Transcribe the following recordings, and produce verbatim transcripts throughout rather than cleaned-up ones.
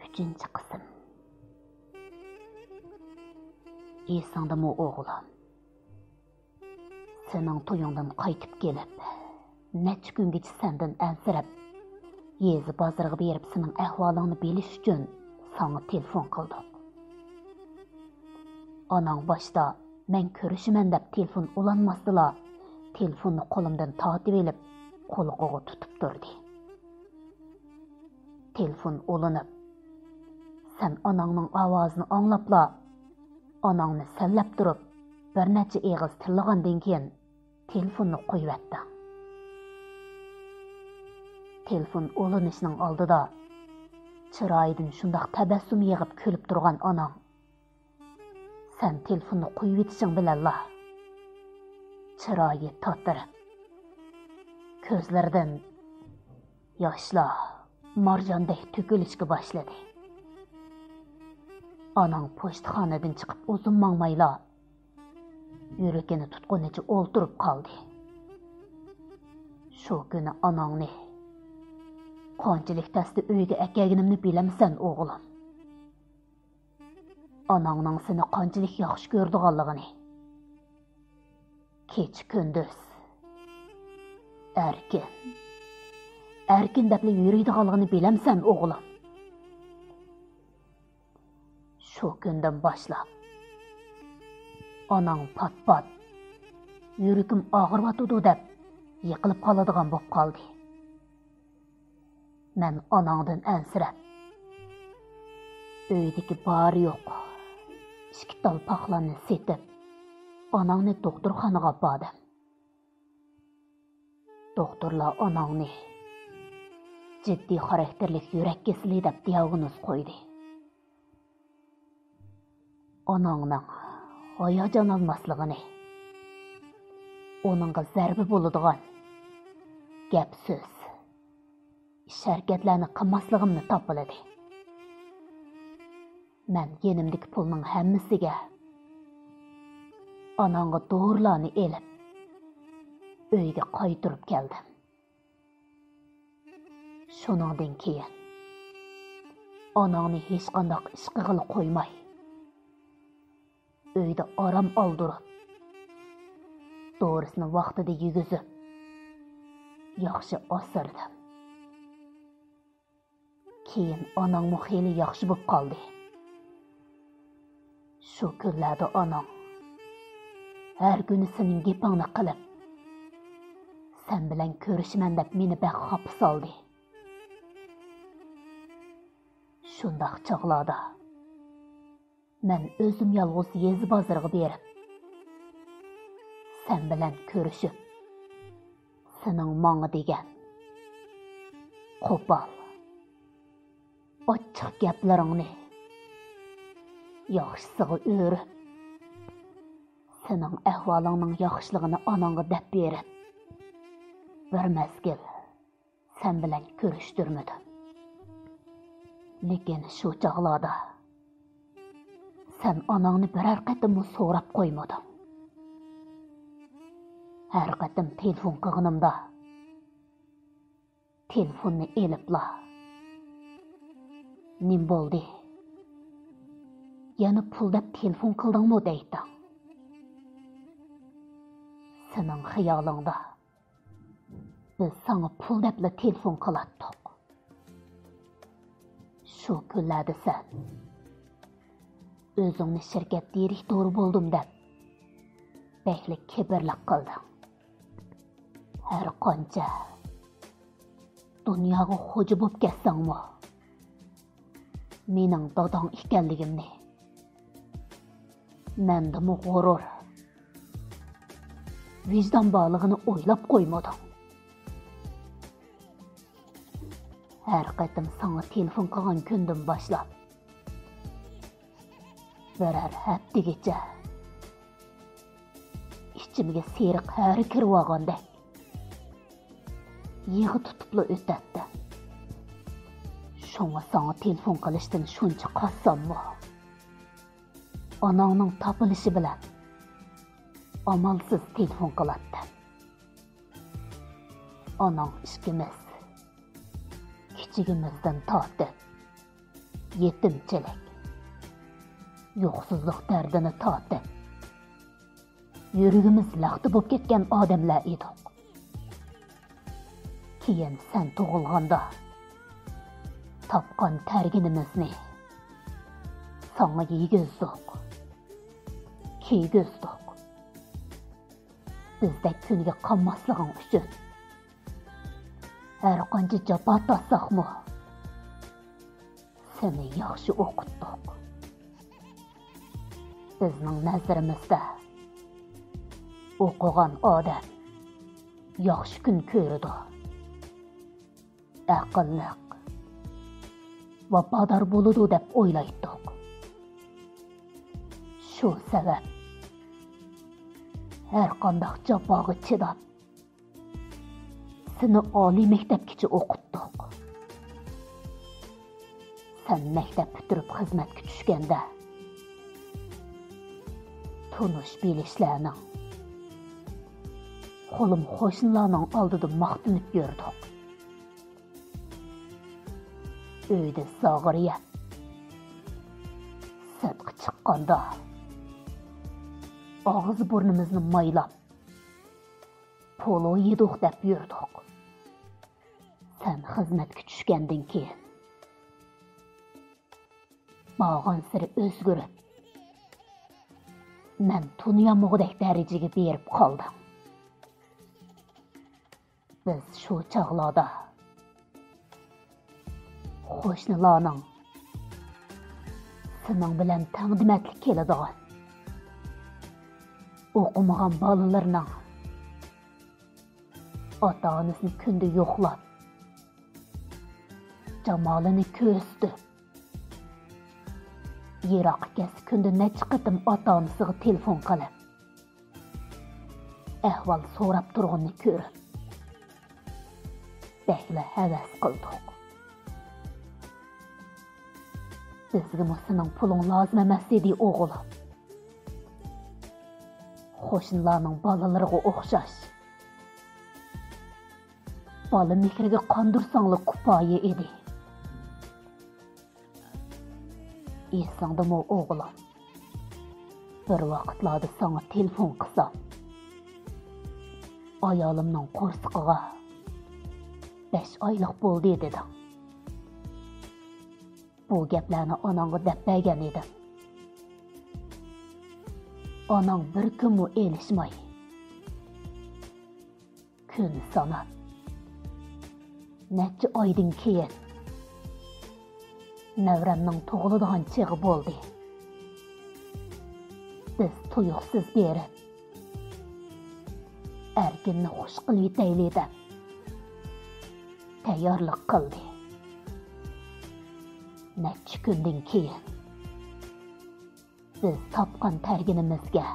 ئۈچىنچى قىسىم. ئېسىڭدىمۇ، ئوغلۇم؟ سېنىڭ تويۇڭدىن قايتىپ كېلىپ، نەچچە كۈنگىچە سەندىن ئەنسىرەپ، يېزا بازىرىغا بېرىپ سېنىڭ ئەھۋالىڭنى بىلىش ئۈچۈن ساڭا تېلېفون قىلدۇق. ئاناڭ باشتا مەن كۆرۈشىمەن دەپ تېلېفون ئۇلانماستىلا، تېلېفوننى قولۇمدىن تارتىۋېلىپ، قۇلىقىغا تۇتۇپ تۇردى. تېلېفون ئۇلىنىپ، سەن ئاناڭنىڭ ئاۋازىنى ئاڭلاپلا، ئاناڭنى سەنلەپ تۇرۇپ، بىر نەچچە ئېغىز تىللىغاندىن كېيىن، تېلېفوننى قويۇۋەتتىڭ. تېلېفون ئۇلىنىشنىڭ ئالدىدا چىرايىدىن شۇنداق تەبەسسۇم يېغىپ كۈلۈپ تۇرغان ئاناڭ، سەن تېلېفوننى قويۇۋېتىشىڭ بىلەنلا، چىرايى تاتىرىپ، كۆزلىرىدىن ياشلار مارجاندەك تۆكۈلۈشكە باشلىدى. ئاناڭ پوچتىخانىدىن چىقىپ ئۇزۇن ماڭمايلا، يۈرىكىنى تۇتقىنىچە ئولتۇرۇپ قالدى. شۇ كۈنى ئاناڭنى قانچىلىك تەستە ئۆيگە ئەكەلگىنىمنى بىلەمسەن، ئوغلۇم؟ ئاناڭنىڭ سېنى قانچىلىك ياخشى كۆرىدىغانلىقىنى، كېچە-كۈندۈز ئەركىن، ئەركىن دەپلا يۈرىدىغانلىقىنى بىلەمسەن، ئوغلۇم؟ شۇ كۈندىن باشلاپ، ئاناڭ پات-پات يۈرىكىم ئاغرىۋاتىدۇ دەپ يىقىلىپ قالىدىغان بولۇپ قالدى. مەن ئاناڭدىن ئەنسىرەپ، ئۆيدىكى بارى-يوقى ئىككى تال پاخلاننى سېتىپ، ئاناڭنى دوختۇرخانىغا ئاپاردىم. دوختۇرلار ئاناڭنى جىددىي خاراكتېرلىك يۈرەك كېسىلى دەپ دىئاگنوز قويدى. ئاناڭنىڭ ھاياجان ئالماسلىقىنى، ئۇنىڭغا زەربە بولىدىغان گەپ-سۆز، ئىش-ھەرىكەتلەرنى قىلماسلىقىمنى تاپىلىدى. مەن يېنىمدىكى پۇلنىڭ ھەممىسىگە ئاناڭغا دورىلارنى ئېلىپ، ئۆيگە قايتۇرۇپ كەلدىم. شۇنىڭدىن كېيىن ئاناڭنى ھېچقانداق ئىش قىلغىلى قويماي، ئۆيدە ئارام ئالدۇرۇپ، دورىسىنى ۋاقتىدا يېگۈزۈپ، ياخشى ئاسرىدىم. كېيىن ئاناڭمۇ خېلى ياخشى بولۇپ قالدى. شۇ كۈنلەردە ئاناڭ ھەر كۈنى سېنىڭ گېپىڭنى قىلىپ، سەن بىلەن كۆرۈشىمەن دەپ مېنى بەك خاپا سالدى. شۇنداق چاغلاردا مەن ئۆزۈم يالغۇز يېزا بازىرىغا بېرىپ، سەن بىلەن كۆرۈشۈپ، سېنىڭ ماڭا دېگەن قوپال، ئاچچىق گەپلىرىڭنى ياخشىسىغا ئۆرۈپ، سېنىڭ ئەھۋالىڭنىڭ ياخشىلىقىنى ئاناڭغا دەپ بېرىپ، بىر مەزگىل سەن بىلەن كۆرۈشتۈرمىدىم. لېكىن شۇ چاغلاردا سەن ئاناڭنى بىرەر قېتىممۇ سوراپ قويمىدىڭ. ھەر قېتىم تېلېفون قىلغىنىمدا، تېلېفوننى ئېلىپلا، «نېمە بولدى؟ يەنە پۇل دەپ تېلېفون قىلدىڭمۇ؟» دەيتتىڭ. سېنىڭ خىيالىڭدا بىز ساڭا پۇل دەپلا تېلېفون قىلاتتۇق. شۇ كۈنلەردە سەن ئۆزۈڭنى شىركەت دىرېكتورى بولدۇم دەپ بەكلا كىبىرلىك قىلدىڭ. ھەر قانچە دۇنياغا خوجا بولۇپ كەتسەڭمۇ، مېنىڭ داداڭ ئىكەنلىكىمنى، مەندىمۇ غۇرۇر، ۋىجدان بارلىقىنى ئويلاپ قويمىدىڭ. ھەر قېتىم ساڭا تېلېفون قىلغان كۈندىن باشلاپ، بىرەر ھەپتىگىچە ئىچىمگە سېرىق ھەرە كىرىۋالغاندەك يىغا تۇتۇپلا ئۆتەتتى. شۇڭا ساڭا تېلېفون قىلىشتىن شۇنچە قاسساممۇ، ئاناڭنىڭ تاپىلىشى بىلەن ئامالسىز تېلېفون قىلاتتىم. ئاناڭ ئىككىمىز كىچىكىمىزدىن تارتىپ يېتىمچىلىك، يوقسۇزلۇق دەردىنى تارتىپ، يۈرىكىمىز لەختە بولۇپ كەتكەن ئادەملەر ئىدۇق. كېيىن سەن تۇغۇلغاندا، تاپقان تەرگىنىمىزنى ساڭا يېگۈزدۇق، كىيگۈزدۇق. بىزدەك كۈنگە قالماسلىقىڭ ئۈچۈن ھەر قانچە جاپا تارتساقمۇ، سېنى ياخشى ئوقۇتتۇق. بىزنىڭ نەزىرىمىزدە ئوقۇغان ئادەم ياخشى كۈن كۆرىدۇ، ئەقىللىق، ۋاپادار بولىدۇ دەپ ئويلايتتۇق. شۇ سەۋەب، ھەر قانداق جاپاغا چىداپ، سېنى ئالىي مەكتەپكىچە ئوقۇتتۇق. سەن مەكتەپ پۈتتۈرۈپ خىزمەتكە چۈشكەندە، تونۇش بىلىشلەرنىڭ، قولۇم قوشنىلارنىڭ ئالدىدا ماختىنىپ يۈردۇق. ئۆيدە زاغرا يەپ، سىرتقا چىققاندا، ئاغزى بۇرنىمىزنى مايلاپ، پولۇ يېدۇق دەپ يۈردۇق. سەن خىزمەتكە چۈشكەندىن كېيىن، بارغانسېرى ئۆزگىرىپ، مەن تونۇيالمىغۇدەك دەرىجىگە بېرىپ قالدىڭ. بىز شۇ چاغلاردا قوشنىلارنىڭ سېنىڭ بىلەن تەڭ دېمەتلىك كېلىدىغان، ئوقۇمىغان بالىلىرىنىڭ ئاتا-ئانىسىنى كۈندە يوقلاپ، جامالىنى كۆرسىتىپ، يىراققا كەتسە كۈندە نەچچە قېتىم ئاتا-ئانىسىغا تېلېفون قىلىپ، ئەھۋال سوراپ تۇرغىنىنى كۆرۈپ، بەكلا ھەۋەس قىلدۇق. بىزگىمۇ سېنىڭ پۇلۇڭ لازىم ئەمەس ئىدى، ئوغۇل. قوشنىلارنىڭ بالىلىرىغا ئوخشاش، بالا مېھرىگە قاندۇرساڭلا كۇپايە ئىدى. ئېسىڭدىمۇ، ئوغلۇم؟ بىر ۋاقىتلاردا ساڭا تېلېفون قىلسام، ئايالىمنىڭ قورسىقىغا بەش ئايلىق بولدى دېدىڭ. بۇ گەپلەرنى ئاناڭغا دەپ بەرگەن ئىدىم. ئاناڭ بىر كۈنمۇ ئېلىشماي، كۈن ساناپ، نەچچە ئايدىن كېيىن نەۋرەمنىڭ تۇغۇلىدىغان چېغى بولدى. بىز تۇيۇقسىز بېرىپ، ئەركىننى خۇش قىلىۋېتەيلى دەپ تەييارلىق قىلدى. نەچچە كۈندىن كېيىن بىز تاپقان تەرگىنىمىزگە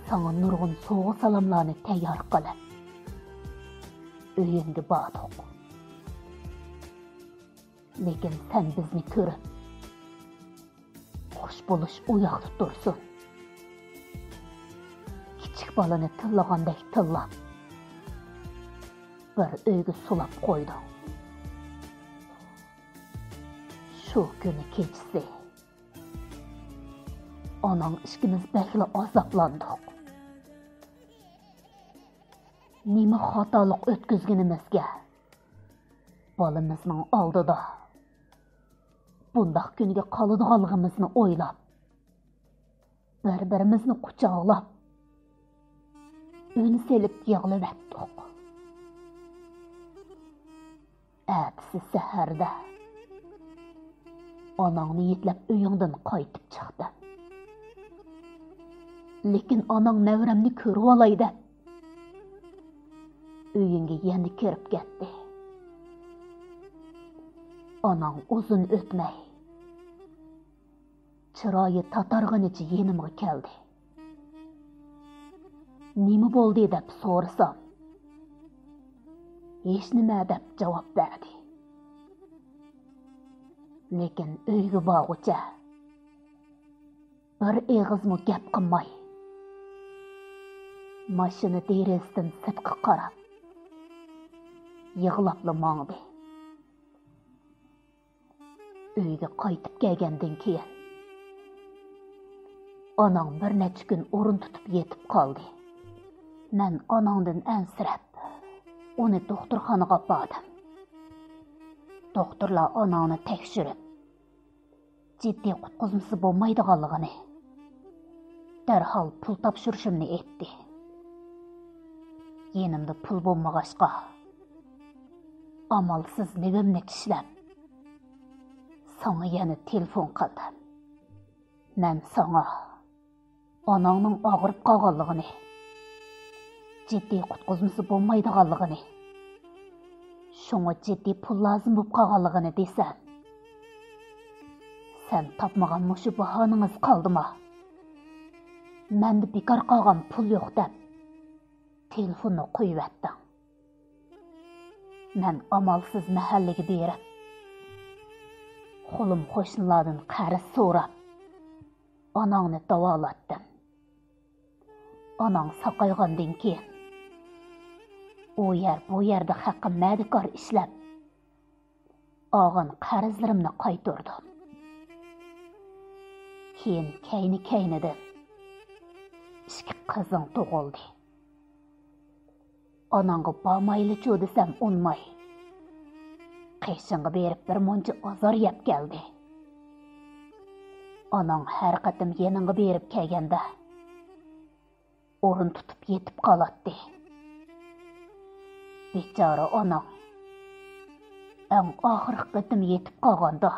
ساڭا نۇرغۇن سوۋغا-سالاملارنى تەييار قىلىپ، ئۆيۈڭگە باردۇق. لېكىن سەن بىزنى كۆرۈپ، خۇش بولۇش ئۇ ياقتا تۇرسۇن، كىچىك بالىنى تىللىغاندەك تىللاپ، بىر ئۆيگە سولاپ قويدۇڭ. شۇ كۈنى كېچىسى ئاناڭ ئىككىمىز بەكلا ئازابلاندۇق. نېمە خاتالىق ئۆتكۈزگىنىمىزگە، بالىمىزنىڭ ئالدىدا بۇنداق كۈنگە قالىدىغانلىقىمىزنى ئويلاپ، بىر-بىرىمىزنى قۇچاقلاپ، ئۈن سېلىپ يىغلىۋەتتۇق. ئەتىسى سەھەردە ئاناڭنى يېتىلەپ ئۆيۈڭدىن قايتىپ چىقتىم. لېكىن ئاناڭ نەۋرەمنى كۆرۈۋالاي دەپ، ئۆيۈڭگە يەنە كىرىپ كەتتى. ئاناڭ ئۇزۇن ئۆتمەي، چىرايى تاتارغىنىچە يېنىمغا كەلدى. نېمە بولدى دەپ سورىسام، ھېچنېمە دەپ جاۋاب بەردى. لېكىن ئۆيگە بارغۇچە بىر ئېغىزمۇ گەپ قىلماي، ماشىنا دېرىزىدىن سىرتقا قاراپ يىغلاپلا ماڭدى. ئۆيگە قايتىپ كەلگەندىن كېيىن، ئاناڭ بىر نەچچە كۈن ئورۇن تۇتۇپ يېتىپ قالدى. مەن ئاناڭدىن ئەنسىرەپ، ئۇنى دوختۇرخانىغا ئاپاردىم. دوختۇرلار ئاناڭنى تەكشۈرۈپ، جىددىي قۇتقۇزمىسى بولمايدىغانلىقىنى، دەرھال پۇل تاپشۇرۇشۇمنى ئېيتتى. يېنىمدا پۇل بولمىغاچقا، ئامالسىز لېۋىمنى چىشلەپ، ساڭا يەنە تېلېفون قىلدىم. مەن ساڭا ئاناڭنىڭ ئاغرىپ قالغانلىقىنى، جىددىي قۇتقۇزمىسى بولمايدىغانلىقىنى، شۇڭا جىددىي پۇل لازىم بولۇپ قالغانلىقىنى دېسەم، سەن تاپمىغان مۇشۇ باھانىڭىز قالدىما؟ مەندە بىكار قالغان پۇل يوق دەپ، تېلېفوننى قويۇۋەتتىڭ. مەن ئامالسىز مەھەللىگە بېرىپ، قولۇم قوشنىلاردىن قەرز سوراپ، ئاناڭنى داۋالاتتىم. ئاناڭ ساقايغاندىن كېيىن، ئۇ يەر، بۇ يەردە خەققە مەدىكار ئىشلەپ، ئالغان قەرزلىرىمنى قايتۇردۇم. كېيىن كەينى-كەينىدىن ئىككى قىزىڭ تۇغۇلدى. ئاناڭغا بارمايلىچۇ دېسەم ئۇنىماي، قېشىڭغا بېرىپ بىر مۇنچە ئازار يەپ كەلدى. ئاناڭ ھەر قېتىم يېنىڭغا بېرىپ كەلگەندە، ئورۇن تۇتۇپ يېتىپ قالاتتى. بىچارە ئاناڭ ئەڭ ئاخىرقى قېتىم يېتىپ قالغاندا،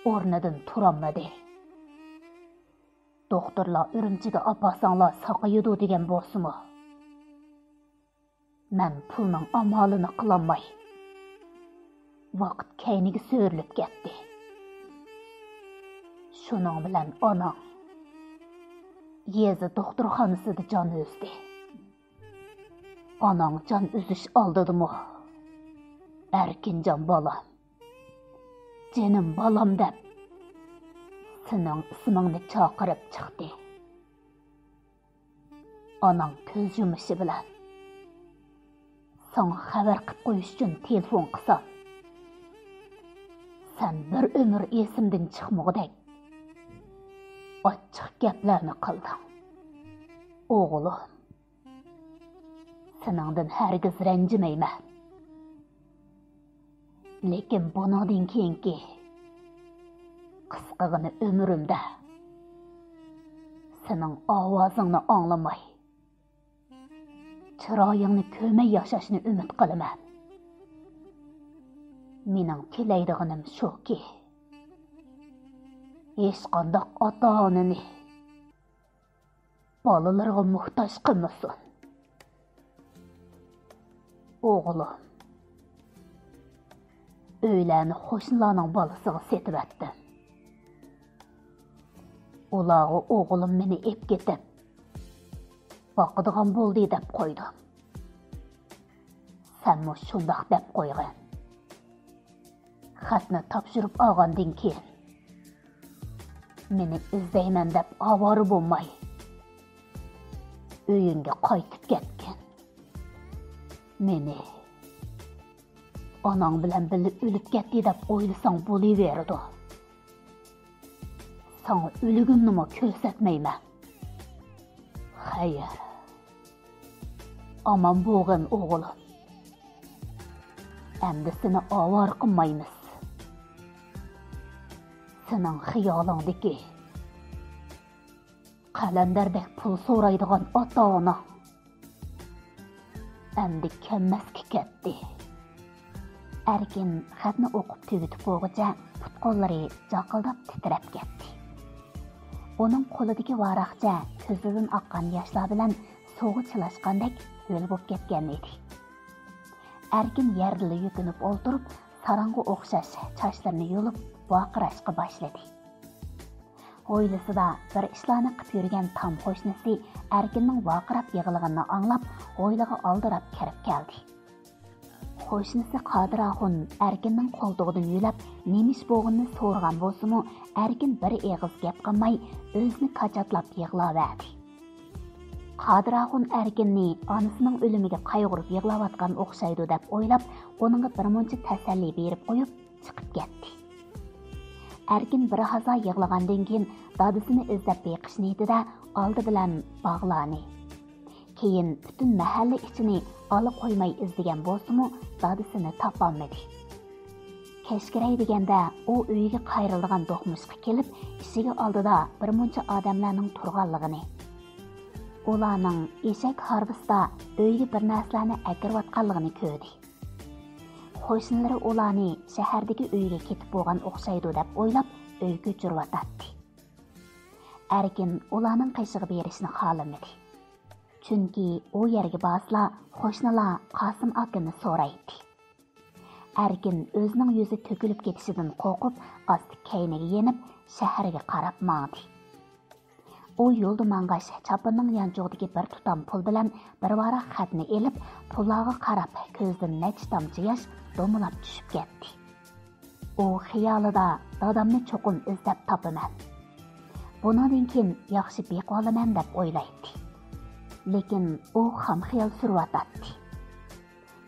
ئورنىدىن تۇرالمىدى. دوختۇرلار ئۈرۈمچىگە ئاپارساڭلار ساقىيىدۇ دېگەن بولسىمۇ، مەن پۇلنىڭ ئامالىنى قىلالماي، ۋاقىت كەينىگە سۆرىلىپ كەتتى. شۇنىڭ بىلەن ئاناڭ يېزا دوختۇرخانىسىدا جان ئۈزدى. ئاناڭ جان ئۈزۈش ئالدىدىمۇ، «ئەركىنجان بالام، جېنىم بالام» دەپ، سېنىڭ ئىسمىڭنى چاقىرىپ چىقتى. ئاناڭ كۆز يۇمۇشى بىلەن ساڭا خەۋەر قىپ قويۇش ئۈچۈن تېلېفون قىلسام، سەن بىر ئۆمۈر ئېسىمدىن چىقمىغۇدەك ئاچچىق گەپلەرنى قىلدىڭ. ئوغلۇم، سېنىڭدىن ھەرگىز رەنجىمەيمەن. لېكىن بۇنىڭدىن كېيىنكى قىسقىغىنە ئۆمرۈمدە سېنىڭ ئاۋازىڭنى ئاڭلىماي، چىرايىڭنى كۆرمەي ياشاشنى ئۈمىد قىلىمەن. مېنىڭ تىلەيدىغىنىم شۇكى، ھېچقانداق ئاتا-ئانىنى بالىلىرىغا موھتاج قىلمىسۇن. ئوغلۇم، ئۆيلەرنى قوشنىلارنىڭ بالىسىغا سېتىۋەتتىم. ئۇلارغا ئوغلۇم مېنى ئېپ كېتىپ، باقىدىغان بولدى دەپ قويدۇم. سەنمۇ شۇنداق دەپ قويغىن. خەتنى تاپشۇرۇپ ئالغاندىن كېيىن، مېنى ئىزدەيمەن دەپ ئاۋارە بولماي، ئۆيۈڭگە قايتىپ كەتكىن. مېنى ئاناڭ بىلەن بىللە ئۆلۈپ كەتتى دەپ ئويلىساڭ بولۇۋېرىدۇ. ساڭا ئۆلۈگۈمنىمۇ كۆرسەتمەيمەن. خەير، ئامان بولغىن ئوغلۇم. ئەمدى سېنى ئاۋارە قىلمايمىز. سېنىڭ خىيالىڭدىكى قەلەندەردەك پۇل سورايدىغان ئاتا-ئانا ئەمدى كەلمەسكە كەتتى. ئەركىن خەتنى ئوقۇپ تۈگىتىپ بولغۇچە پۇت-قوللىرى جاقىلداپ تىترەپ كەتتى. ئۇنىڭ قولىدىكى ۋاراقچە كۆزىدىن ئاققان ياشلار بىلەن سۇغا چىلاشقاندەك ھۆل بولۇپ كەتكەن ئىدى. ئەركىن يەردىلا يۈكۈنۈپ ئولتۇرۇپ، ساراڭغا ئوخشاش چاچلىرىنى يۇلۇپ ۋارقىراشقا باشلىدى. ھويلىسىدا بىر ئىشلارنى قىپ يۈرگەن تام قوشنىسى ئەركىننىڭ ۋارقىراپ يىغلىغىنىنى ئاڭلاپ، ھويلىغا ئالدىراپ كىرىپ كەلدى. قوشنىسى قادىر ئاخۇن ئەركىننىڭ قولتۇقىدىن يۆلەپ، نېمە ئىش بولغىنىنى سورىغان بولسىمۇ، ئەركىن بىر ئېغىز گەپ قىلماي، ئۆزىنى كاچاتلاپ يىغلاۋەردى. قادىر ئاخۇن ئەركىننى ئانىسىنىڭ ئۆلۈمىگە قايغۇرۇپ يىغلاۋاتقان ئوخشايدۇ دەپ ئويلاپ، ئۇنىڭغا بىرمۇنچە تەسەللى بېرىپ قويۇپ، چىقىپ كەتتى. ئەركىن بىر ھازا يىغلىغاندىن كېيىن دادىسىنى ئىزدەپ بېقىش نىيىتىدە ئالدى بىلەن باغلارنى، كېيىن پۈتۈن مەھەللە ئىچىنى ئالا قويماي ئىزدىگەن بولسىمۇ، دادىسىنى تاپالمىدى. كەچكىرەي دېگەندە ئۇ ئۆيىگە قايرىلىدىغان دوقمۇشقا كېلىپ، ئىشىكى ئالدىدا بىر مۇنچە ئادەملەرنىڭ تۇرغانلىقىنى، ئۇلارنىڭ ئېشەك ھارۋىسىدا ئۆيگە بىر نەرسىلەرنى ئەكىرىۋاتقانلىقىنى كۆردى. قوشنىلىرى ئۇلارنى شەھەردىكى ئۆيىگە كېتىپ بولغان ئوخشايدۇ دەپ ئويلاپ، ئۆي كۆچۈرۈۋاتاتتى. ئەركىن ئۇلارنىڭ قېشىغا بېرىشنى خالىمىدى. چۈنكى ئۇ يەرگە بارسىلا، قوشنىلار قاسىم ئاكىنى سورايتتى. ئەركىن ئۆزىنىڭ يۈزى تۆكۈلۈپ كېتىشىدىن قورقۇپ، ئاستا كەينىگە يېنىپ، شەھەرگە قاراپ ماڭدى. ئۇ يولدا ماڭغاچ، چاپىنىنىڭ يانچۇقىدىكى بىر تۇتام پۇل بىلەن بىر ۋاراق خەتنى ئېلىپ، پۇللارغا قاراپ، كۆزىدىن نەچچە تامچە ياش دومىلاپ چۈشۈپ كەتتى. ئۇ خىيالىدا، دادامنى چوقۇم ئىزدەپ تاپىمەن. بۇنىڭدىن كېيىن ياخشى بېقىۋالىمەن دەپ ئويلايتتى. لېكىن ئۇ خام خىيال سۈرۈۋاتاتتى.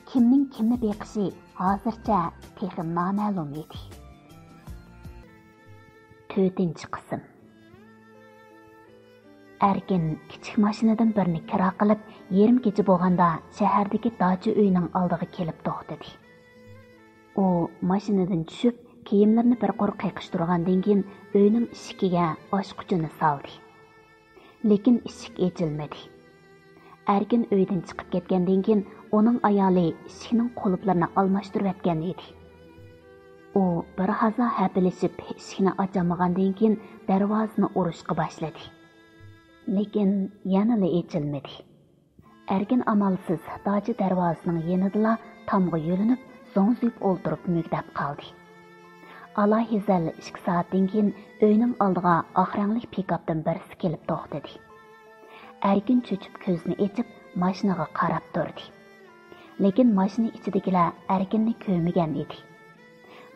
كىمنىڭ كىمنى بېقىشى ھازىرچە تېخى نامەلۇم ئىدى. تۆتىنچى قىسىم. ئەركىن كىچىك ماشىنىدىن بىرنى كىرا قىلىپ، يېرىم كېچە بولغاندا شەھەردىكى داچا ئۆينىڭ ئالدىغا كېلىپ توختىدى. ئۇ ماشىنىدىن چۈشۈپ، كىيىملىرىنى بىر قۇر قېقىشتۇرغاندىن كېيىن، ئۆينىڭ ئىشىكىگە ئاچقۇچىنى سالدى. لېكىن ئىشىك ئېچىلمىدى. ئەركىن ئۆيدىن چىقىپ كەتكەندىن كېيىن، ئۇنىڭ ئايالى ئىشىكنىڭ قۇلۇپلىرىنى ئالماشتۇرۇۋەتكەن ئىدى. ئۇ بىر ھازا ھەپىلىشىپ، ئىشىكنى ئاچالمىغاندىن كېيىن، دەرۋازىنى ئۇرۇشقا باشلىدى. لېكىن يەنىلا ئېچىلمىدى. ئەركىن ئامالسىز داچا دەرۋازىسىنىڭ يېنىدىلا تامغا يۆلىنىپ، زوڭزىيىپ ئولتۇرۇپ مۈگدەپ قالدى. ئالاھىزەل ئىككى سائەتتىن كېيىن ئۆينىڭ ئالدىغا ئاق رەڭلىك پىكاپتىن بىرسى كېلىپ توختىدى. ئەركىن چۆچۈپ كۆزىنى ئېچىپ، ماشىنىغا قاراپ تۇردى. لېكىن ماشىنا ئىچىدىكىلەر ئەركىننى كۆرمىگەن ئىدى.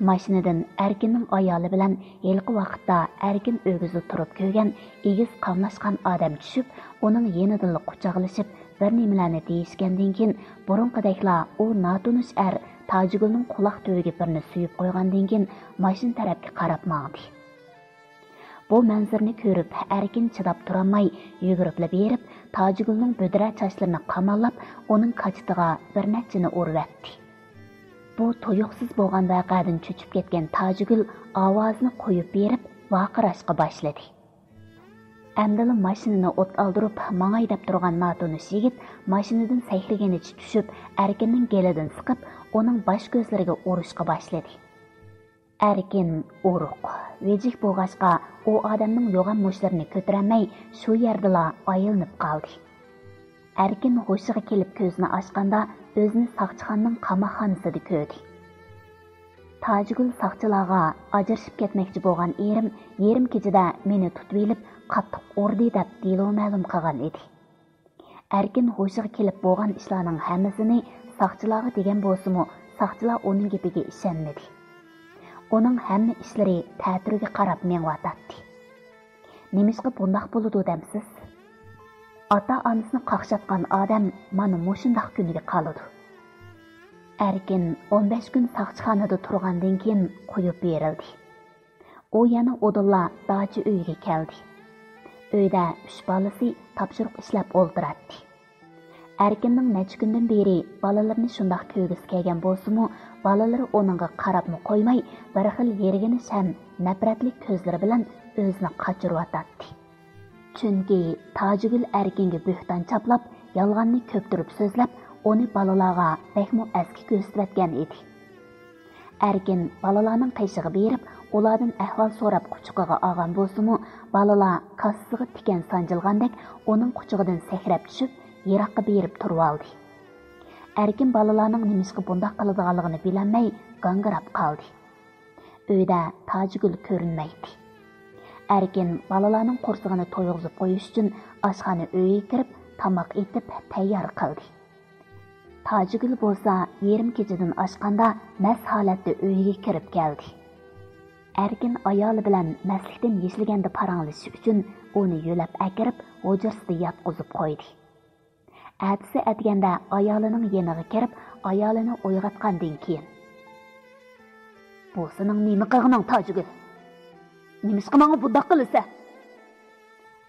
ماشىنىدىن ئەركىننىڭ ئايالى بىلەن ھېلىقى ۋاقىتتا ئەركىن ئۆگزىدە تۇرۇپ كۆرگەن ئېگىز قاملاشقان ئادەم چۈشۈپ، ئۇنىڭ يېنىدىلا قۇچاقلىشىپ، بىر نېمىلەرنى دېيىشكەندىن كېيىن، بۇرۇنقىدەكلا ئۇ ناتونۇش ئەر تاجىگۈلنىڭ قۇلاق تۈۋىگە بىرنى سۆيۈپ قويغاندىن كېيىن، ماشىنا تەرەپكە قاراپ ماڭدى. بۇ مەنزىرىنى كۆرۈپ، ئەركىن چىداپ تۇرالماي، يۈگۈرۈپلا بېرىپ، تاجىگۈلنىڭ بۈدرە چاچلىرىنى قاماللاپ، ئۇنىڭ كاچىتىغا بىر نەچچىنى ئۇرۇۋەتتى. بۇ تۇيۇقسىز بولغان ۋەقەدىن چۆچۈپ كەتكەن تاجىگۈل ئاۋازىنى قويۇپ بېرىپ، ۋارقىراشقا باشلىدى. ئەمدىلا ماشىنىنى ئوت ئالدۇرۇپ ماڭاي دەپ تۇرغان ناتونۇش يىگىت ماشىنىدىن سەكرىگىنىچە چۈشۈپ، ئەركىننىڭ گېلىدىن سىقىپ، ئۇنىڭ باش كۆزلىرىگە ئۇرۇشقا باشلىدى. ئەركىن ئورۇق، ۋىجىك بولغاچقا، ئۇ ئادەمنىڭ يوغان مۇشتلىرىنى كۆتۈرەلمەي، شۇ يەردىلا ئايلىنىپ قالدى. ئەركىن ھوشىغا كېلىپ كۆزىنى ئاچقاندا، ئۆزىنى ساقچىخانىنىڭ قاماقخانىسىدا كۆردى. تاجىگۈل ساقچىلارغا «ئاجرىشىپ كەتمەكچى بولغان ئېرىم يېرىم كېچىدە مېنى تۇتۇۋېلىپ، قاتتىق ئۇردى» دەپ دېلو مەلۇم قىلغان ئىدى. ئەركىن ھوشىغا كېلىپ بولغان ئىشلارنىڭ ھەممىسىنى ساقچىلارغا دېگەن بولسىمۇ، ساقچىلار ئۇنىڭ گېپىگە ئىشەنمىدى. ئۇنىڭ ھەممە ئىشلىرى تەتۈرگە قاراپ مېڭىۋاتاتتى. نېمىشقا بۇنداق بولىدۇ دەمسىز؟ ئاتا-ئانىسىنى قاقشاتقان ئادەم مانا مۇشۇنداق كۈنگە قالىدۇ. ئەركىن ئون بەش كۈن ساقچىخانىدا تۇرغاندىن كېيىن قويۇپ بېرىلدى. ئۇ يەنە ئۇدۇللا داچا ئۆيىگە كەلدى. ئۆيدە ئۈچ بالىسى تاپشۇرۇق ئىشلەپ ئولتۇراتتى. ئەركىننىڭ نەچچە كۈندىن بېرى بالىلىرىنى شۇنداق كۆرگۈسى كەلگەن بولسىمۇ، بالىلىرى ئۇنىڭغا قاراپمۇ قويماي، بىر خىل يىرگىنىش ھەم نەپرەتلىك كۆزلىرى بىلەن ئۆزىنى قاچۇرۇۋاتاتتى. چۈنكى تاجىگۈل ئەركىنگە بۆھتان چاپلاپ، يالغاننى كۆپتۈرۈپ سۆزلەپ، ئۇنى بالىلارغا بەكمۇ ئەسكى كۆرسىتىۋەتكەن ئىدى. ئەركىن بالىلارنىڭ قېشىغا بېرىپ، ئۇلاردىن ئەھۋال سوراپ قۇچىقىغا ئالغان بولسىمۇ، بالىلار كاسىسىغا تىكەن سانجىلغاندەك ئۇنىڭ قۇچىقىدىن سەكرەپ چۈشۈپ، يىراققا بېرىپ تۇرۇۋالدى. ئەركىن بالىلارنىڭ نېمىشقا بۇنداق قىلىدىغانلىقىنى بىلەلمەي، گاڭگىراپ قالدى. ئۆيدە تاجىگۈل كۆرۈنمەيتتى. ئەركىن بالىلارنىڭ قورسىقىنى تويغۇزۇپ قويۇش ئۈچۈن ئاشخانا ئۆيىگە كىرىپ، تاماق ئېتىپ تەييار قىلدى. تاجىگۈل بولسا يېرىم كېچىدىن ئاشقاندا مەست ھالەتتە ئۆيىگە كىرىپ كەلدى. ئەركىن ئايالى بىلەن مەستلىكتىن يېشىلگەندە پاراڭلىشىش ئۈچۈن ئۇنى يۆلەپ ئەكىرىپ، ھۇجرىسىدا ياتقۇزۇپ قويدى. ئەتىسى ئەتىگەندە ئايالىنىڭ يېنىغا كىرىپ، ئايالىنى ئويغاتقاندىن كېيىن، «بۇ سېنىڭ نېمە قىلغىنىڭ، تاجىگۈل؟» نېمىشقا ماڭا بۇنداق قىلىسەن؟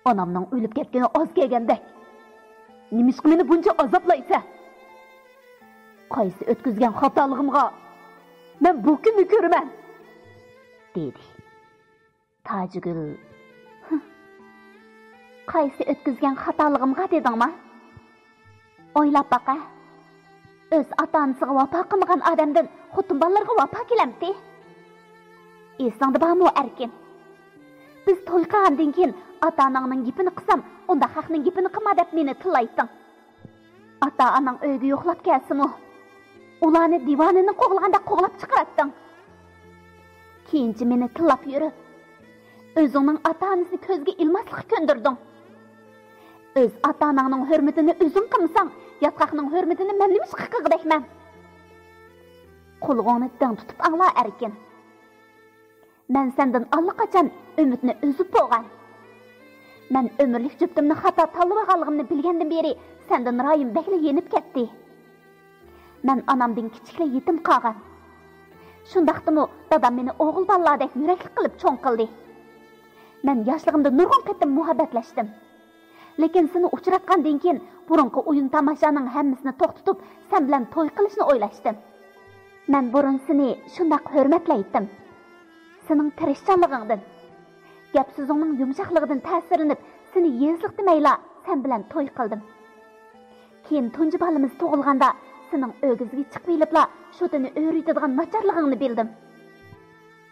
ئانامنىڭ ئۆلۈپ كەتكىنى ئاز كەلگەندەك. نېمىشقا مېنى بۇنچە ئازابلايسەن؟ قايسى ئۆتكۈزگەن خاتالىقىمغا مەن بۇ كۈننى كۆرىمەن؟ دېدى. تاجىگۈل، قايسى ئۆتكۈزگەن خاتالىقىمغا دېدىڭما؟ ئويلاپ باقە، ئۆز ئاتا-ئانىسىغا ۋاپا قىلمىغان ئادەمدىن خوتۇن بالىلىرىغا ۋاپا كېلەمتى؟ ئېسىڭدە بارمۇ ئەركىن؟ بىز توي قىلغاندىن كېيىن ئاتا-ئاناڭنىڭ گېپىنى قىلسام، ئۇنداق خەقنىڭ گېپىنى قىلما دەپ مېنى تىللايتتىڭ. ئاتا-ئاناڭ ئۆيگە يوقلاپ كەلسىمۇ، ئۇلارنى دىۋانىنى قوغلىغاندەك قوغلاپ چىقىراتتىڭ. كېيىنچە مېنى تىللاپ يۈرۈپ، ئۆزۈڭنىڭ ئاتا-ئانىسىنى كۆزگە ئىلماسلىققا كۆندۈردۈڭ. ئۆز ئاتا-ئاناڭنىڭ ھۆرمىتىنى ئۆزۈڭ قىلمىساڭ، ياتقاقنىڭ ھۆرمىتىنى مەن نېمىشقا قىلغۇدەكمەن؟ قۇلىقىڭنى دىڭ تۇتۇپ ئاڭلا ئەركىن. مەن سەندىن ئاللىقاچان ئۈمىدنى ئۈزۈپ بولغان. مەن ئۆمۈرلۈك جۈپتۈمنى خاتا تاللىۋالغانلىقىمنى بىلگەندىن بېرى سەندىن رايىم بەكلا يېنىپ كەتتى. مەن ئانامدىن كىچىكلا يېتىم قالغان. شۇنداقتىمۇ دادام مېنى ئوغۇل بالىلاردەك يۈرەكلىك قىلىپ چوڭ قىلدى. مەن ياشلىقىمدا نۇرغۇن قېتىم مۇھەببەتلەشتىم. لېكىن سېنى ئۇچراتقاندىن كېيىن بۇرۇنقى ئويۇن-تاماشانىڭ ھەممىسىنى توختىتىپ، سەن بىلەن توي قىلىشنى ئويلاشتىم. مەن بۇرۇن سېنى شۇنداق ھۆرمەتلەيتتىم. سېنىڭ تىرىشچانلىقىڭدىن، گەپ-سۆزۈڭنىڭ يۇمشاقلىقىدىن تەسىرلىنىپ، سېنى يېزىلىق دېمەيلا سەن بىلەن توي قىلدىم. كېيىن تۇنجى بالىمىز تۇغۇلغاندا سېنىڭ ئۆگزىگە چىقىۋېلىپلا شۇتىنى ئۆرۈيتىدىغان ناچارلىقىڭنى بىلدىم.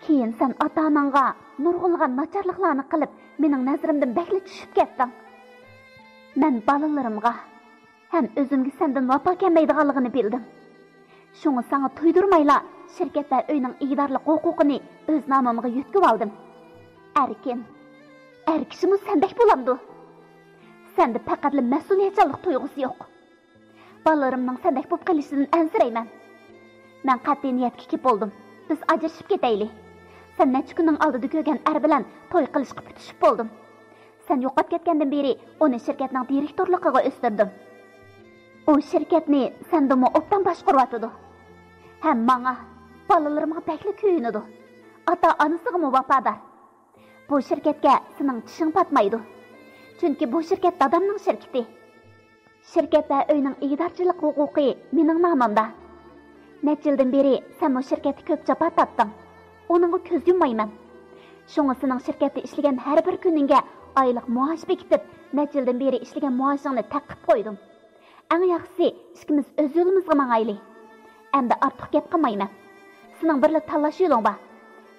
كېيىن سەن ئاتا-ئاناڭغا نۇرغۇنلىغان ناچارلىقلارنى قىلىپ، مېنىڭ نەزىرىمدىن بەكلا چۈشۈپ كەتتىڭ. مەن بالىلىرىمغا ھەم ئۆزۈمگە سەندىن ۋاپا كەلمەيدىغانلىقىنى بىلدىم. شۇڭا ساڭا تۇيدۇرمايلا شىركەت ۋە ئۆينىڭ ئىگىدارلىق ھوقۇقىنى ئۆز نامىمغا يۆتكىۋالدىم. ئەركىن، ئەر كىشىمۇ سەندەك بولامدۇ؟ سەندە پەقەتلا مەسئۇلىيەتچانلىق تۇيغۇسى يوق. بالىلىرىمنىڭ سەندەك بولۇپ قېلىشىدىن ئەنسىرەيمەن. مەن قەتئىي نىيەتكە كېلىپ بولدۇم. بىز ئاجرىشىپ كېتەيلى. سەن نەچچە كۈننىڭ ئالدىدا كۆرگەن ئەر بىلەن توي قىلىشقا پۈتۈشۈپ بولدۇم. سەن يوقاپ كەتكەندىن بېرى ئۇنى شىركەتنىڭ دىرېكتورلۇقىغا ئۆستۈردۈم. ئۇ شىركەتنى سەندىنمۇ ئوبدان باشقۇرۇۋاتىدۇ. ھەم ماڭا، بالىلىرىمغا بەكلا كۆيۈنىدۇ. ئاتا-ئانىسىغىمۇ ۋاپادار. بۇ شىركەتكە سېنىڭ چىشىڭ پاتمايدۇ. چۈنكى بۇ شىركەت دادامنىڭ شىركىتى. شىركەت ۋە ئۆينىڭ ئىگىدارچىلىق ھوقۇقى مېنىڭ نامىمدا. نەچچە يىلدىن بېرى سەنمۇ شىركەتتە كۆپ جاپا تارتتىڭ. ئۇنىڭغا كۆز يۇممايمەن. شۇڭا سېنىڭ شىركەتتە ئىشلىگەن ھەر بىر كۈنۈڭگە ئايلىق مائاش بېكىتىپ، نەچچە يىلدىن بېرى ئىشلىگەن مائاشىڭنى تەققىپ قويدۇم. ئەڭ ياخشىسى، ئىككىمىز ئۆز يولىمىزغا ماڭايلى. ئەمدى ئارتۇق گەپ قىلمايمەن. سېنىڭ بىرلا تاللاش يولۇڭ بار.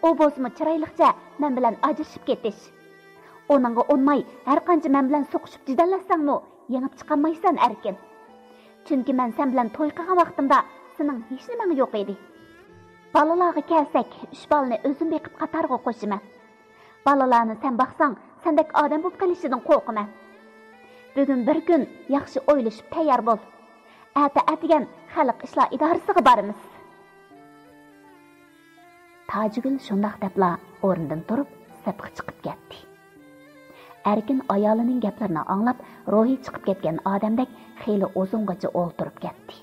ئۇ بولسىمۇ چىرايلىقچە مەن بىلەن ئاجرىشىپ كېتىش. ئۇنىڭغا ئۇنماي، ھەر قانچە مەن بىلەن سوقۇشۇپ جېدەللەشسەڭمۇ، يېڭىپ چىقالمايسەن، ئەركىن. چۈنكى مەن سەن بىلەن توي قىلغان ۋاقتىمدا سېنىڭ ھېچنېمەڭ يوق ئىدى. بالىلارغا كەلسەك، ئۈچ بالىنى ئۆزۈم بېقىپ قاتارغا قوشىمەن. بالىلارنى سەن باقساڭ، سەندەك ئادەم بولۇپ قېلىشىدىن قورقىمەن. بۈگۈن بىر كۈن ياخشى ئويلىشىپ تەييار بول. ئەتە ئەتىگەن خەلق ئىشلار ئىدارىسىغا بارىمىز. تاجىگۈل شۇنداق دەپلا ئورنىدىن تۇرۇپ، سىرتقا چىقىپ كەتتى. ئەركىن ئايالىنىڭ گەپلىرىنى ئاڭلاپ، روھى چىقىپ كەتكەن ئادەمدەك خېلى ئۇزۇنغىچە ئولتۇرۇپ كەتتى.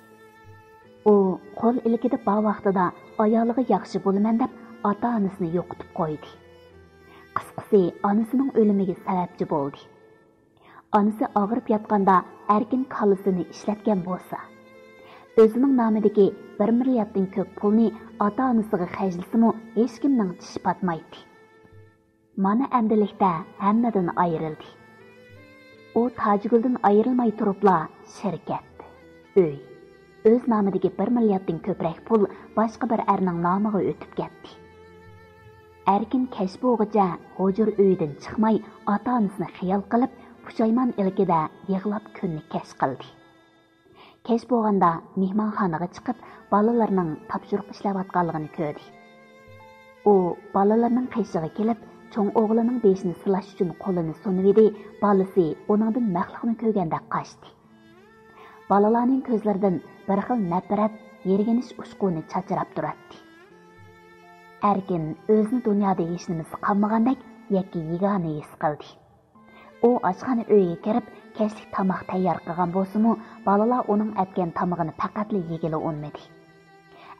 ئۇ قول ئىلكىدە بار ۋاقتىدا ئايالىغا ياخشى بولىمەن دەپ ئاتا-ئانىسىنى يوقىتىپ قويدى. قىسقىسى، ئانىسىنىڭ ئۆلۈمىگە سەۋەبچى بولدى. ئانىسى ئاغرىپ ياتقاندا ئەركىن كاللىسىنى ئىشلەتكەن بولسا، ئۆزىنىڭ نامىدىكى بىر مىلياردتىن كۆپ پۇلنى ئاتا-ئانىسىغا خەجلىسىمۇ ھېچكىمنىڭ چىشى پاتمايتتى. مانا ئەمدىلىكتە ھەممىدىن ئايرىلدى. ئۇ تاجىگۈلدىن ئايرىلماي تۇرۇپلا شىركەت، ئۆي، ئۆز نامىدىكى بىر مىلياردتىن كۆپرەك پۇل باشقا بىر ئەرنىڭ نامىغا ئۆتۈپ كەتتى. ئەركىن كەچ بولغۇچە ھۇجرا ئۆيىدىن چىقماي، ئاتا-ئانىسىنى خىيال قىلىپ، پۇشايمان ئىلكىدە يىغلاپ كۈننى كەچ قىلدى. كەچ بولغاندا مېھمانخانىغا چىقىپ، بالىلىرىنىڭ تاپشۇرۇق ئىشلەۋاتقانلىقىنى كۆردى. ئۇ بالىلىرىنىڭ قېشىغا كېلىپ، چوڭ ئوغلىنىڭ بېشىنى سىلاش ئۈچۈن قولىنى سۇنۇۋىدى، بالىسى ئۇنىڭدىن مەخلۇقنى كۆرگەندەك قاچتى. بالىلارنىڭ كۆزلىرىدىن بىر خىل نەپرەت، يىرگىنىش ئۇچقۇنى چاچراپ تۇراتتى. ئەركىن ئۆزىنى دۇنيادا ھېچنېمىسى قالمىغاندەك يەككە-يېگانە ھېس قىلدى. ئۇ ئاشخانا ئۆيگە كىرىپ، كەچلىك تاماق تەييار قىلغان بولسىمۇ، بالىلار ئۇنىڭ ئەتكەن تامىقىنى پەقەتلا يېگىلى ئۇنىمىدى.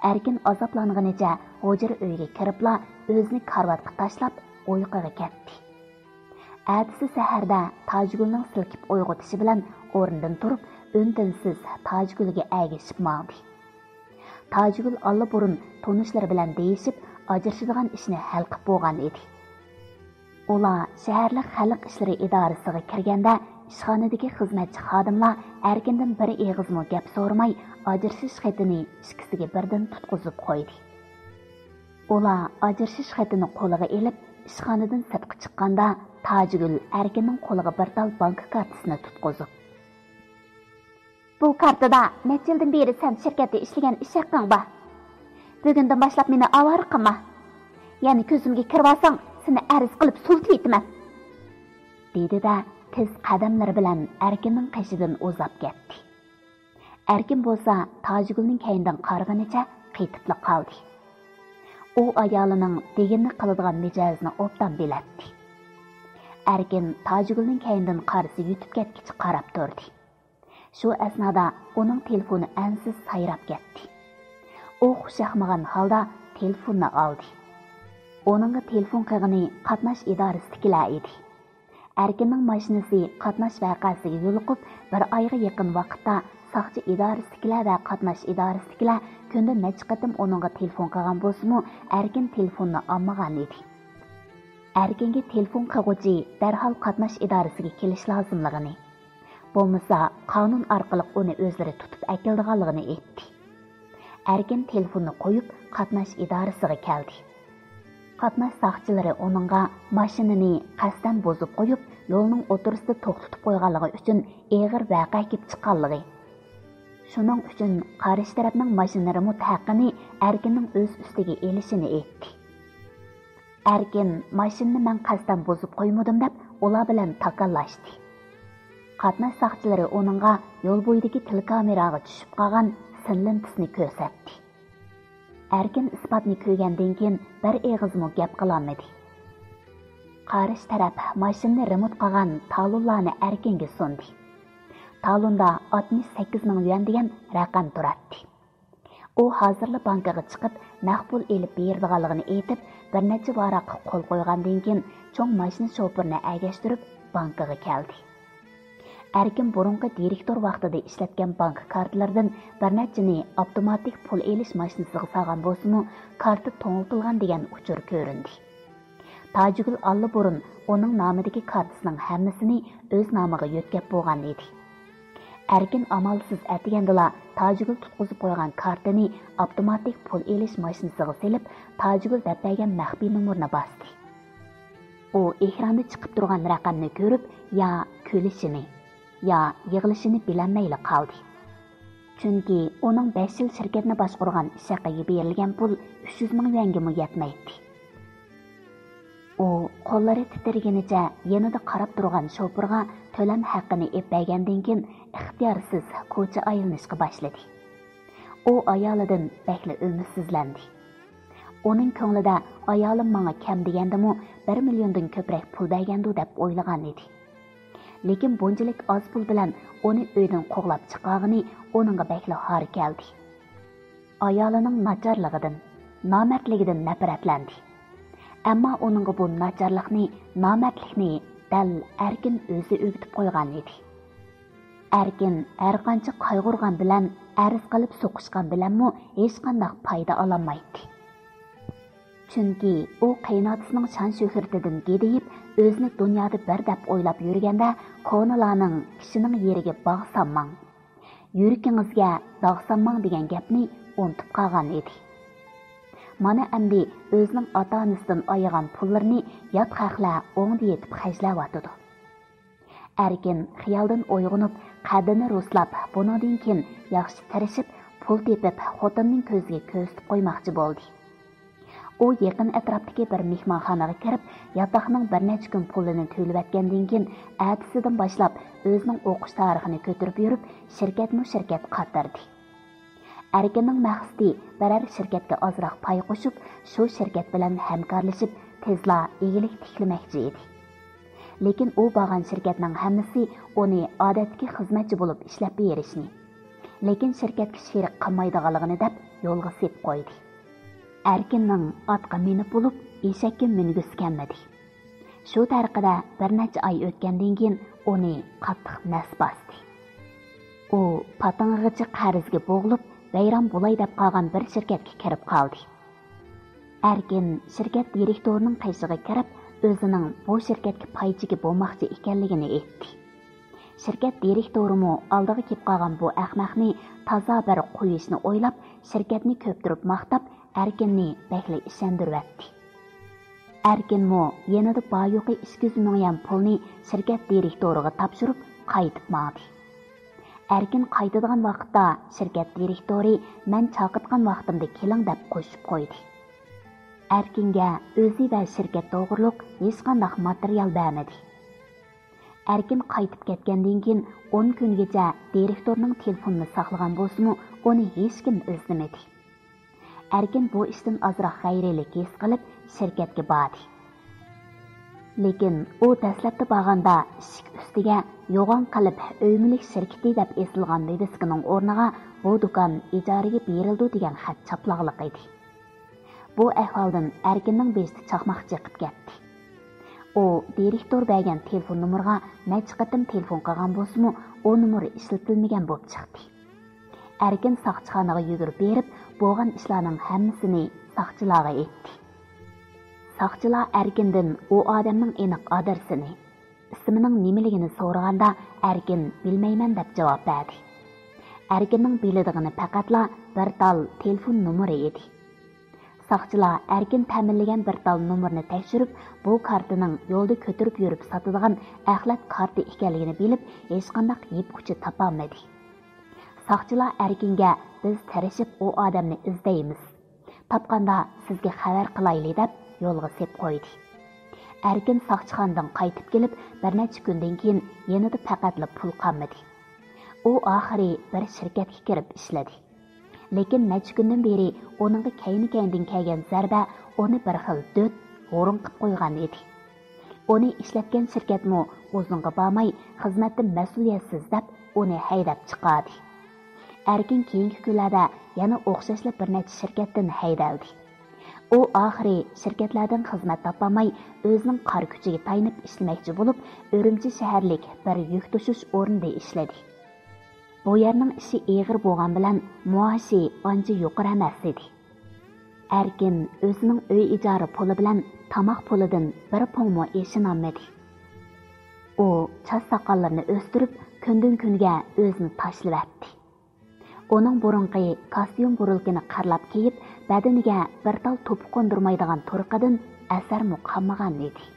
ئەركىن ئازابلانغىنىچە ھۇجرا ئۆيگە كىرىپلا، ئۆزىنى كارىۋاتقا تاشلاپ، ئۇيقۇغا كەتتى. ئەتىسى سەھەردە تاجگۈلنىڭ سىلكىپ ئويغىتىشى بىلەن ئورنىدىن تۇرۇپ، ئۈن-تىنسىز تاجگۈلگە ئەگىشىپ ماڭدى. تاجگۈل ئاللىبۇرۇن تونۇشلىرى بىلەن دېيىشىپ، ئاجرىشىدىغان ئىشنى ھەل قىپ بولغان ئىدى. ئۇلار شەھەرلىك خەلق ئىشلىرى ئىدارىسىغا كىرگەندە، ئىشخانىدىكى خىزمەتچى خادىملار ئەركىندىن بىر ئېغىزمۇ گەپ سورىماي، ئاجرىشىش خېتىنى ئىككىسىگە بىردىن تۇتقۇزۇپ قويدى. ئۇلار ئاجرىشىش خېتىنى قولىغا ئېلىپ، ئىشخانىدىن سىرتقا چىققاندا، تاجگۈل ئەركىننىڭ قولىغا بىر تال بانكا كارتىسىنى تۇتقۇزۇپ، بۇ كارتىدا نەچچە يىلدىن بېرى سەن شىركەتتە ئىشلىگەن ئىش ھەققىڭ بار. بۈگۈندىن باشلاپ مېنى ئاۋارە قىلما. يەنە كۆزۈمگە كىرىۋالساڭ، سېنى ئەرز قىلىپ سولىتىۋېتىمەن، دېدى-دە، تېز قەدەملىرى بىلەن ئەركىننىڭ قېشىدىن ئۇزاپ كەتتى. ئەركىن بولسا تاجگۈلنىڭ كەينىدىن قارىغىنىچە قېتىپلا قالدى. ئۇ ئايالىنىڭ دېگىنىنى قىلىدىغان مىجەزىنى ئوبدان بىلەتتى. ئەركىن تاجگۈلنىڭ كەينىدىن قارىسى يېتىپ كەتكىچە قاراپ تۇردى. شۇ ئەسنادا ئۇنىڭ تېلېفونى ئەنسىز سايراپ كەتتى. ئۇ خۇشياقمىغان ھالدا تېلېفوننى ئالدى. ئۇنىڭغا تېلېفون قىلغىنى قاتناش ئىدارىسىدىكىلەر ئىدى. ئەركىننىڭ ماشىنىسى قاتناش ۋەقەسىگە يولۇقۇپ، بىر ئايغا يېقىن ۋاقىتتا ساقچى ئىدارىسىدىكىلەر ۋە قاتناش ئىدارىسىدىكىلەر كۈندە نەچچە قېتىم ئۇنىڭغا تېلېفون قىلغان بولسىمۇ، ئەركىن تېلېفوننى ئالمىغان ئىدى. ئەركىنگە تېلېفون قىلغۇچى دەرھال قاتناش ئىدارىسىگە كېلىشى لازىملىقىنى، بولمىسا قانۇن ئارقىلىق ئۇنى ئۆزلىرى تۇتۇپ ئەكېلىدىغانلىقىنى ئېيتتى. ئەركىن تېلېفوننى قويۇپ، قاتناش ئىدارىسىغا كەلدى. قاتناش ساقچىلىرى ئۇنىڭغا ماشىنىنى قەستەن بۇزۇپ قويۇپ، يولنىڭ ئوتتۇرىسىدا توختىتىپ قويغانلىقى ئۈچۈن ئېغىر ۋەقە كېلىپ چىققانلىقى، شۇنىڭ ئۈچۈن قارشى تەرەپنىڭ ماشىنا رېمونت ھەققىنى ئەركىننىڭ ئۆز ئۈستىگە ئېلىشىنى ئېيتتى. ئەركىن ماشىنىنى مەن قەستەن بۇزۇپ قويمىدىم دەپ ئۇلار بىلەن تاكاللاشتى. قاتناش ساقچىلىرى ئۇنىڭغا يول بويىدىكى تېلېكامېراغا چۈشۈپ قالغان سىن لېنتىسىنى كۆرسەتتى. ئەركىن ئىسپاتنى كۆرگەندىن كېيىن بىر ئېغىزمۇ گەپ قىلالمىدى. قارشى تەرەپ ماشىنىنى رېمونت قىلغان تالونلارنى ئەركىنگە سۇندى. تالوندا ئاتمىش سەككىز مىڭ يۈەن دېگەن رەقەم تۇراتتى. ئۇ ھازىرلا بانكىغا چىقىپ، نەق پۇل ئېلىپ بېرىدىغانلىقىنى ئېيتىپ، بىر نەچچە ۋاراققا قول قويغاندىن كېيىن، چوڭ ماشىنا شوپۇرىنى ئەگەشتۈرۈپ، بانكىغا كەلدى. ئەركىن بۇرۇنقى دىرېكتور ۋاقتىدا ئىشلەتكەن بانكا كارتىلىرىدىن بىر نەچچىنى ئاپتوماتىك پۇل ئېلىش ماشىنىسىغا سالغان بولسىمۇ، كارتا توڭلىتىلغان دېگەن ئۇچۇر كۆرۈندى. تاجىگۈل ئاللىبۇرۇن ئۇنىڭ نامىدىكى كارتىسىنىڭ ھەممىسىنى ئۆز نامىغا يۆتكەپ بولغان ئىدى. ئەركىن ئامالسىز ئەتىگەندىلا تاجىگۈل تۇتقۇزۇپ قويغان كارتىنى ئاپتوماتىك پۇل ئېلىش ماشىنىسىغا سېلىپ، تاجىگۈل دەپ بەرگەن مەخپىي نومۇرنى باستى. ئۇ ئېكراندا چىقىپ تۇرغان رەقەمنى كۆرۈپ، يا كۈلۈشىنى، يا يىغلىشىنى بىلەلمەيلا قالدى. چۈنكى ئۇنىڭ بەش يىل شىركەتنى باشقۇرغان ئىش ھەققىگە بېرىلگەن پۇل ئۈچ يۈز مىڭ يۈەنگىمۇ يەتمەيتتى. ئۇ قوللىرى تىترىگىنىچە يېنىدا قاراپ تۇرغان شوپۇرغا تۆلەم ھەققىنى ئېلىپ بەرگەندىن كېيىن، ئىختىيارسىز كوچا ئايلىنىشقا باشلىدى. ئۇ ئايالىدىن بەكلا ئۈمىدسىزلەندى. ئۇنىڭ كۆڭلىدە، ئايالىم ماڭا كەم دېگەندىمۇ بىر مىليوندىن كۆپرەك پۇل بەرگەندۇ دەپ ئويلىغان ئىدى. لېكىن بۇنچىلىك ئاز پۇل بىلەن ئۇنى ئۆيدىن قوغلاپ چىقارغىنى ئۇنىڭغا بەكلا ھار كەلدى. ئايالىنىڭ ناچارلىقىدىن، نامەردلىكىدىن نەپرەتلەندى. ئەمما ئۇنىڭغا بۇ ناچارلىقنى، نامەردلىكنى دەل ئەركىن ئۆزى ئۆگىتىپ قويغان ئىدى. ئەركىن ھەرقانچە قايغۇرغان بىلەن، ئەرز قىلىپ سوقۇشقان بىلەنمۇ ھېچقانداق پايدا ئالالمايتتى. چۈنكى ئۇ قېيىنئاتىسىنىڭ شان-شۆھرىتىدىن گېدىيىپ، ئۆزىنى دۇنيادا بىر دەپ ئويلاپ يۈرگەندە، كونىلارنىڭ «كىشىنىڭ يېرىگە باغ سالماڭ، يۈرىكىڭىزگە داغ سالماڭ» دېگەن گەپنى ئۇنتۇپ قالغان ئىدى. مانا ئەمدى ئۆزىنىڭ ئاتا-ئانىسىدىن ئايىغان پۇللىرىنى يات خەقلەر ئوڭدا يېتىپ خەجلەۋاتىدۇ. ئەركىن خىيالدىن ئويغىنىپ، قەددىنى رۇسلاپ، بۇنىڭدىن كېيىن ياخشى تىرىشىپ، پۇل تېپىپ، خوتۇنىنىڭ كۆزىگە كۆرسىتىپ قويماقچى بولدى. ئۇ يېقىن ئەتراپتىكى بىر مېھمانخانىغا كىرىپ، ياتاقنىڭ بىر نەچچە كۈن پۇلىنى تۆلىۋەتكەندىن كېيىن، ئەتىسىدىن باشلاپ ئۆزىنىڭ ئوقۇش تارىخىنى كۆتۈرۈپ يۈرۈپ، شىركەتمۇ شىركەت قاتتۇردى. ئەركىننىڭ مەقسىتى بىرەر شىركەتكە ئازراق پاي قوشۇپ، شۇ شىركەت بىلەن ھەمكارلىشىپ، تېزلا ئىگىلىك تىكلىمەكچى ئىدى. لېكىن ئۇ بارغان شىركەتنىڭ ھەممىسى ئۇنى ئادەتتىكى خىزمەتچى بولۇپ ئىشلەپ بېرىشنى، لېكىن شىركەتكە شېرىك قىلمايدىغانلىقىنى دەپ يولغا سېلىپ قويدى. ئەركىننىڭ ئاتقا مىنىپ بولۇپ، ئېشەككە مىنگۈسى كەلمىدى. شۇ تەرىقىدە بىر نەچچە ئاي ئۆتكەندىن كېيىن ئۇنى قاتتىق نەس باستى. ئۇ پاتىڭىغىچە قەرزگە بوغۇلۇپ، ۋەيران بولاي دەپ قالغان بىر شىركەتكە كىرىپ قالدى. ئەركىن شىركەت دىرېكتورىنىڭ قېشىغا كىرىپ، ئۆزىنىڭ بۇ شىركەتكە پايچىكى بولماقچى ئىكەنلىكىنى ئېيتتى. شىركەت دىرېكتورىمۇ ئالدىغا كېلىپ قالغان بۇ ئەخمەقنى تازا بىر قويۇشنى ئويلاپ، شىركەتنى كۆپتۈرۈپ ماختاپ، ئەركىننى بەكلا ئىشەندۈرۈۋەتتى. ئەركىنمۇ يېنىدا بار-يوقى ئىككى يۈز مىڭ يۈەن پۇلنى شىركەت دىرېكتورىغا تاپشۇرۇپ، قايتىپ ماڭدى. ئەركىن قايتىدىغان ۋاقىتتا شىركەت دىرېكتورى، «مەن چاقىرتقان ۋاقتىمدا كېلىڭ» دەپ قوشۇپ قويدى. ئەركىنگە ئۆزى ۋە شىركەت توغرۇلۇق ھېچقانداق ماتېرىيال بەرمىدى. ئەركىن قايتىپ كەتكەندىن كېيىن ئون كۈنگىچە دىرېكتورنىڭ تېلېفونىنى ساقلىغان بولسىمۇ، ئۇنى ھېچكىم ئىزدىمىدى. ئەركىن بۇ ئىشتىن ئازراق غەيرىيلىك ھېس قىلىپ، شىركەتكە باردى. لېكىن ئۇ دەسلەپتە بارغاندا ئىشىك ئۈستىگە يوغان قىلىپ «ئۆي مۈلۈك شىركىتى» دەپ ئېسىلغان ۋىۋىسكىنىڭ ئورنىغا «بۇ دۇكان ئىجارىگە بېرىلىدۇ» دېگەن خەت چاپلاقلىق ئىدى. بۇ ئەھۋالدىن ئەركىننىڭ بېشىدا چاقماق چېقىپ كەتتى. ئۇ دىرېكتور بەرگەن تېلېفون نومۇرىغا نەچچە قېتىم تېلېفون قىلغان بولسىمۇ، ئۇ نومۇر ئىشلىتىلمىگەن بولۇپ چىقتى. ئەركىن ساقچىخانىغا يۈگۈرۈپ بېرىپ، بولغان ئىشلارنىڭ ھەممىسىنى ساقچىلارغا ئېيتتى. ساقچىلار ئەركىندىن ئۇ ئادەمنىڭ ئېنىق ئادرېسىنى، ئىسمىنىڭ نېمىلىكىنى سورىغاندا، ئەركىن «بىلمەيمەن» دەپ جاۋاب بەردى. ئەركىننىڭ بىلىدىغىنى پەقەتلا بىر تال تېلېفون نومۇرى ئىدى. ساقچىلار ئەركىن تەمىنلىگەن بىر تال نومۇرنى تەكشۈرۈپ، بۇ كارتىنىڭ يولدا كۆتۈرۈپ يۈرۈپ ساتىدىغان ئەخلەت كارتى ئىكەنلىكىنى بىلىپ، ھېچقانداق يىپ-ئۇچى تاپالمىدى. ساقچىلار ئەركىنگە «بىز تىرىشىپ ئۇ ئادەمنى ئىزدەيمىز. تاپقاندا سىزگە خەۋەر قىلايلى» دەپ يولغا سېلىپ قويدى. ئەركىن ساقچىخانىدىن قايتىپ كېلىپ، بىر نەچچە كۈندىن كېيىن يېنىدا پەقەتلا پۇل قالمىدى. ئۇ ئاخىرى بىر شىركەتكە كىرىپ ئىشلىدى. لېكىن نەچچە كۈندىن بېرى ئۇنىڭغا كەينى-كەينىدىن كەلگەن زەربە ئۇنى بىر خىل دۆت، ھۇرۇن قىلىپ قويغان ئىدى. ئۇنى ئىشلەتكەن شىركەتمۇ ئۇزۇنغا بارماي، «خىزمەتتىن مەسئۇلىيەتسىز» دەپ ئۇنى ھەيدەپ چىقاردى. ئەركىن كېيىنكى كۈنلەردە يەنە ئوخشاشلا بىر نەچچە شىركەتتىن ھەيدەلدى. ئۇ ئاخىرى شىركەتلەردىن خىزمەت تاپالماي، ئۆزىنىڭ قارا كۈچىگە تايىنىپ ئىشلىمەكچى بولۇپ، ئۈرۈمچى شەھەرلىك بىر يۈك توشۇش ئورنىدا ئىشلىدى. بۇ يەرنىڭ ئىشى ئېغىر بولغان بىلەن، مائاشى ئانچە يۇقىرى ئەمەس ئىدى. ئەركىن ئۆزىنىڭ ئۆي ئىجارە پۇلى بىلەن تاماق پۇلىدىن بىر پۇڭمۇ ئېشىنالمىدى. ئۇ چاچ ساقاللىرىنى ئۆستۈرۈپ، كۈندىن-كۈنگە ئۆزىنى تاشلىۋەتتى. ئۇنىڭ بۇرۇنقى كاستيۇم بۇرۇلكىنى قىرلاپ كىيىپ، بەدىنىگە بىر تال توپا قوندۇرمايدىغان تۇرقىدىن ئەسەرمۇ قالمىغان ئىدى.